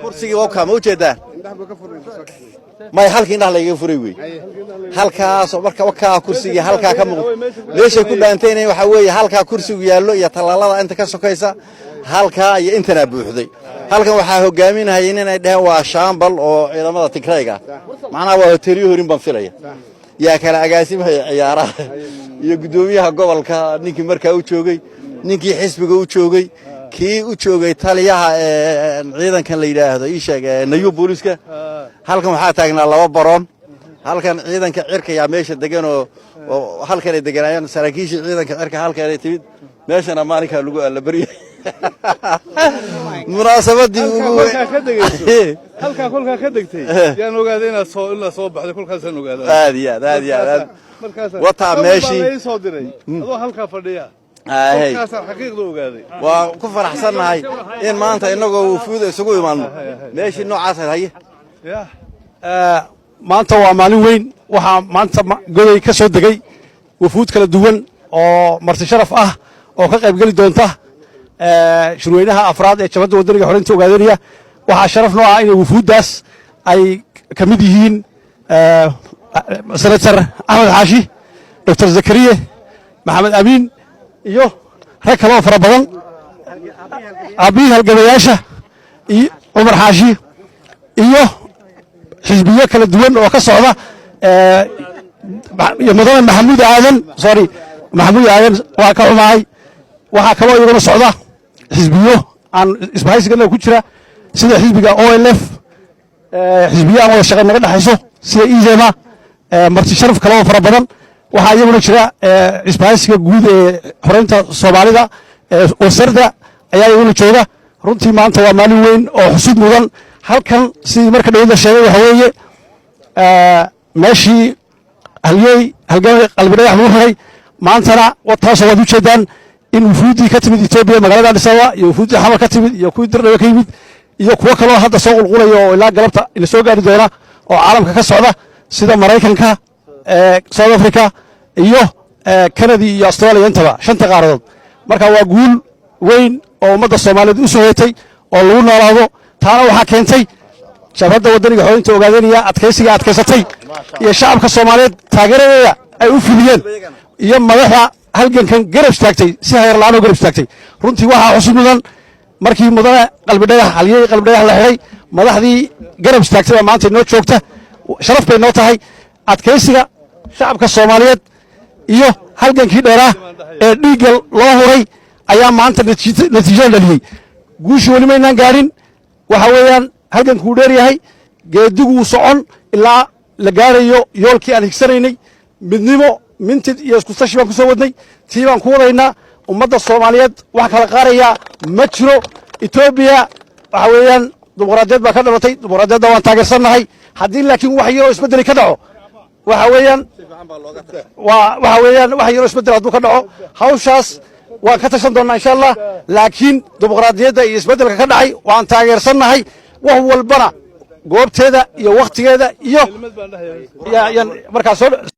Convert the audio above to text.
Kursigii wabkaa ma ujeedaan? May, halkii indhaha laygaga furay wey halkaasoo. Marka wakaa kursigii halkaa ka muuqdo, meeshay ku dhaantayna waxaa weeye halkaa kursigu yaallo iyo tallaalada inta ka sokaysa halkaa iyo intanaa buuxday. Halkan waxaa hogaaminahaya inay dheheen waa shaambal oo ciidamada Tigrayga, macnaha waa hoteelyo horin baan filaya, yaa kala agaasimahaya ciyaaraha iyo guddoomiyaha gobolka, ninkii markaa u joogay, ninkii xisbiga u joogay, kii u joogay taliyaha ciidankan la yidhaahdo, ii sheeg, nayu booliska. Halkan waxaa taagnaa laba baroon. Halkan ciidanka cirka yaa meesha degan oo halkanay deganaayeen saraakiishii ciidanka cirka. Halkanay timid meeshana maalinkaa lagu allabaryay munaasabadii ugu Halkaa kolkaa ka degtay yaan ogaaday inaad soo baxday. Kolkaasaan ogaaday. Aad iyo aad, aad iyo aad, aad. Markaasaan Wataa sawir meeshii. baa la ii soo diray adoo halkaa fadhiya. Ahey. Kolkaasaan xaqiiqda ogaaday. Waa ku faraxsannahay in maanta innagoo wufuuda isugu imaanno meeshii noocaas ahayd. Haye. Ya. Maanta waa maalin weyn. Waxaa maanta Goday ka soo degay wafuud kala duwan oo marti sharaf ah oo ka qaybgeli doonta shirweynaha afraad ee Jabhadda Wadaniga Xoreynta Ogaadanaya. Waxaa sharaf noo ah inay wufuuddaas ay ka mid yihiin Senator Axmed Xaashi, Doctor Zakariye, Maxamed Amiin iyo rag kale oo fara badan, aabbihii halgamayaasha iyo Cumar Xaashi, iyo xisbiyo kala duwan oo ka socda, iyo mudane Maxamuud Aadan. Sorry, Maxamuud Aadan, waa ka xumahay. Waxaa kaloo iyaguna socda xisbiyo aan isbahaysigana ku jira, sida xisbiga OLF, xisbiyo aan wada shaqayn naga dhexayso sida Izema, marti sharaf kale oo fara badan. Waxaa iyaguna jira isbahaysiga guud ee xoreynta Soomaalida, wasarda ayaa iyaguna jooga. Runtii maanta waa maalin weyn oo xusud mudan. Halkan, sidii marka dhawad la sheegay, waxa weeye meeshii halyey halgamay Qalbi Dhagax lagu xiray. Maantana taasoo waad ujeedaan in wufuuddii ka timid Etoobiya, magaalada Addis Ababa, iyo wufuuddii Xamar ka timid, iyo kuwii Dirdhabe ka yimid, iyo kuwo kaloo hadda soo qulqulaya oo ilaa galabta ina soo gaari doona oo caalamka ka socda, sida Maraykanka, South Africa iyo Canada iyo Australia, intaba shanta qaaradood. Marka waa guul weyn oo ummadda Soomaaliyeed u soo hoyatay oo lagu noolaado. Taana waxaa keentay Jabhadda Waddaniga Xoreynta Ogaadanaya adkaysiga adkaysatay iyo shacabka Soomaaliyeed taageeradeeda ay u fidiyeen iyo madaxda halgankan garab istaagtay, si hayarla'aan oo garab istaagtay. Runtii waxaa xusud mudan markii mudane Qalbidhagax, halyey Qalbidhagax, la xidhay, madaxdii garab istaagtay baa maanta inoo joogta. Sharaf bay noo tahay adkaysiga shacabka Soomaaliyeed iyo halgankii dheeraa ee dhiigga loo huray ayaa maanta natiijada dhaliyey. Guushii weli maynaan gaadhin. Waxa weeyaan halgankuu dheer yahay, geediguu socon ilaa la gaarayo yoolkii aan higsanaynay. Midnimo, mintid iyo iskutashi baan ku soo wadnay, tii baan ku wadaynaa. Ummadda Soomaaliyeed wax kala qaarayaa ma jiro. Etoobiya waxa weeyaan dimuqraadiyad baa ka dhalatay, dimuqraadiyadda waan taageersannahay. Haddii laakiin wax yaroo isbeddeli ka dhaco, waxa weeyaan waa waxa weeyaan wax yaroo isbeddel hadduu ka dhaco, hawshaas waan ka tashan doonnaa, insha Allah. Laakiin dimuqraadiyadda iyo isbeddelka ka dhacay waan taageersannahay. Wax walbana goobteeda iyo wakhtigeeda iyo markaa soo.